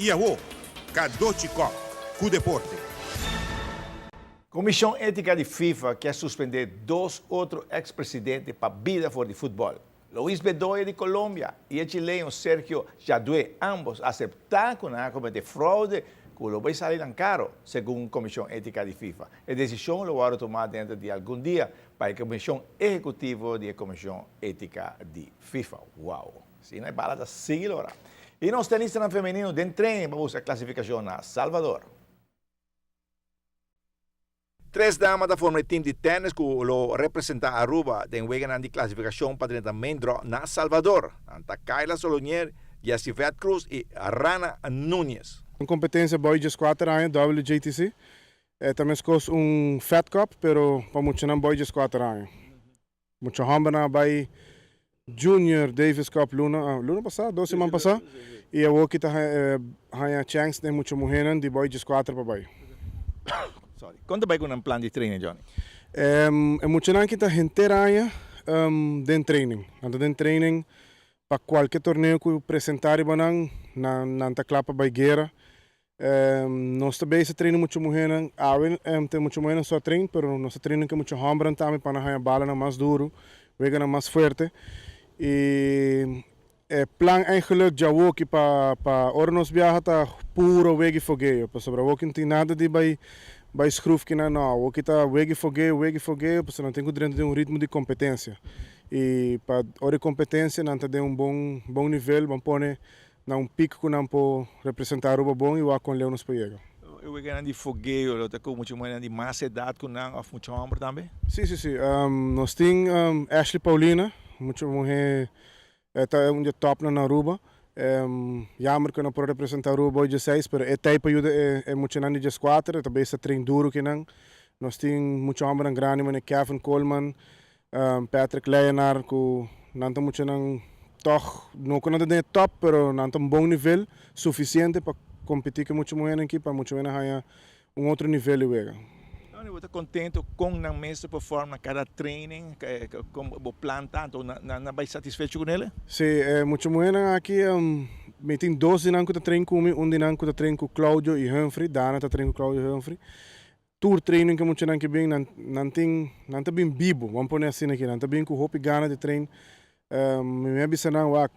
I awo, Cadochi Kock ku deporte. Komishon Étika di FIFA ke a suspendé dos otro eks presidente pa bida for di futbòl. Luis Bedoya di Colombia i e chileño Sergio Jadue ámbos a aseptá ku nan a kometé fraude ku lo bai sali nan karo, segun Komishon Étika di FIFA. E desishon lo wòrdu tumá denter di algun dia pa e komishon ehekutivo di e Komishon Étika di FIFA. Wow! Asina e bala ta sigui lora. I nos tenistanan femenino den training pa buska klasifikashon na Salvador. Tres dama ta forma e team di tennis cu lo representa Aruba den weganan di clasificacion pa drenta main draw na Salvador. Nan ta Kayla Solonier, Jessivette Cruz y Rana Nunez. Un competencia boy diescuater aña, WJTC. E ta mescos un Fed Cup, pero pa muchanan boy diescuater aña. Mucha hombernan a bay Junior Davis Cup luna luna pasa, dos siman pasa, y awoki ta haña chance den mucha muhernan di boy diescuater pa bay. Sorry. Con ta bay cu nan plan di training, Johnny? E muchanan aki ta henter aña den training. Nan ta den training pa cualke torneo cu presenta riba nan, nan ta cla pa bay guera. Nos ta bezig traina mucha muhernan. Awe tin mucha muhernan so a train, pero nos ta traina ku mucha hòmbernan tambe pa nan haña balanan mas duru, weganan mas fuerte. I e plan eigenlijk djawoki pa pa ora nos biaha ta puro wega i fogeo, pasobra awoki no tin nada di bai bai skruf kinan, no, awoki ta wega i fogeo, wega i fogeo, pasobra nan tin ku drenta den un ritmo di kompetensia. I pa ora e kompetensia nan ta den un bon bon nivel, ban pone Na un pik ku nan por representá Aruba bon i wak kon leu nos por yega. E weganan di fogeo lo ta ku mucha muhernan di mas edat ku nan òf mucha hòmber tambe? Sí, sí, sí. Nos tin Ashley Paulina, mucha muhé e ta un di e tòpnan na Aruba. Jammer ku no por representá Aruba bou dieseis, pero e ta ei pa yuda e muchanan di dieskuater, e ta bes ta train duru ku nan. Nos tin mucha hòmbernan grandi manera Kevin Koolman, Patrick Leyenaar ku nan ta muchanan tòg no ku nan ta den e tòp pero nan ta un bon nivel sufisiente pa kompetí ku e mucha muhénan aki pa mucha muhénan haña un otro nivel di wega. Tony, bo ta kontento kon nan mes ta perform na kada training? Kon bo plan ta? Anto nan a bai satisfecho ku nele? Sí, e mucha muhénan aki mi tin dos di nan ku ta train ku mi, un di nan ku ta train ku Claudio i Humphrey, Dana ta train ku Claudio i Humphrey. Tur training ku e muchanan ke bin, nan nan tin nan ta bin bibu, ban pone asina aki, nan ta bin ku hopi gana di train. Mi mi a bisa nan wak,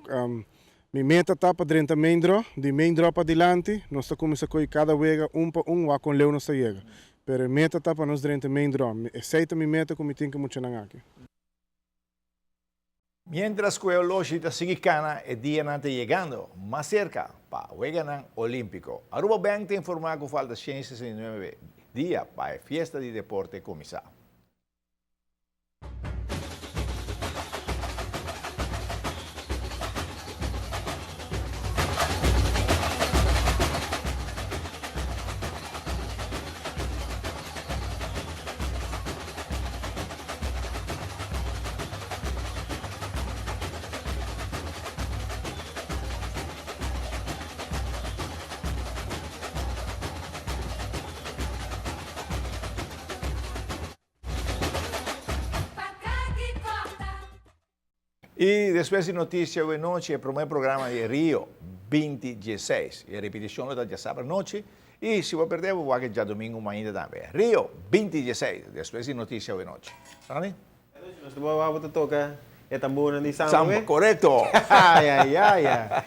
mi meta ta pa drenta main draw, di main draw padilanti nos ta kuminsá kohe kada wega un pa un wak kon leu nos ta yega. Pero e meta ta pa nos drenta main draw. Esei ta mi meta ku mi tin ku e muchanan aki. Mientras cu e oloshi ta sigui cana, e dianan ta yegando mas cerca pa Weganan Olimpico. Aruba Bank ta informa cu falta 169 dia pa e fiesta di deporte cuminsa. I despues di noticia awe nochi e prome programa di Rio binti dieseis. E ripeticion lo ta diasabra nochi y si bo perde bo wak e djadomingo mainta tambe. Rio binti dieseis despues di noticia awe nochi. Ronnie? Nos ta wak bo ta toca e tambornan di samba Samba, we? corecto! Ay ay ay ay.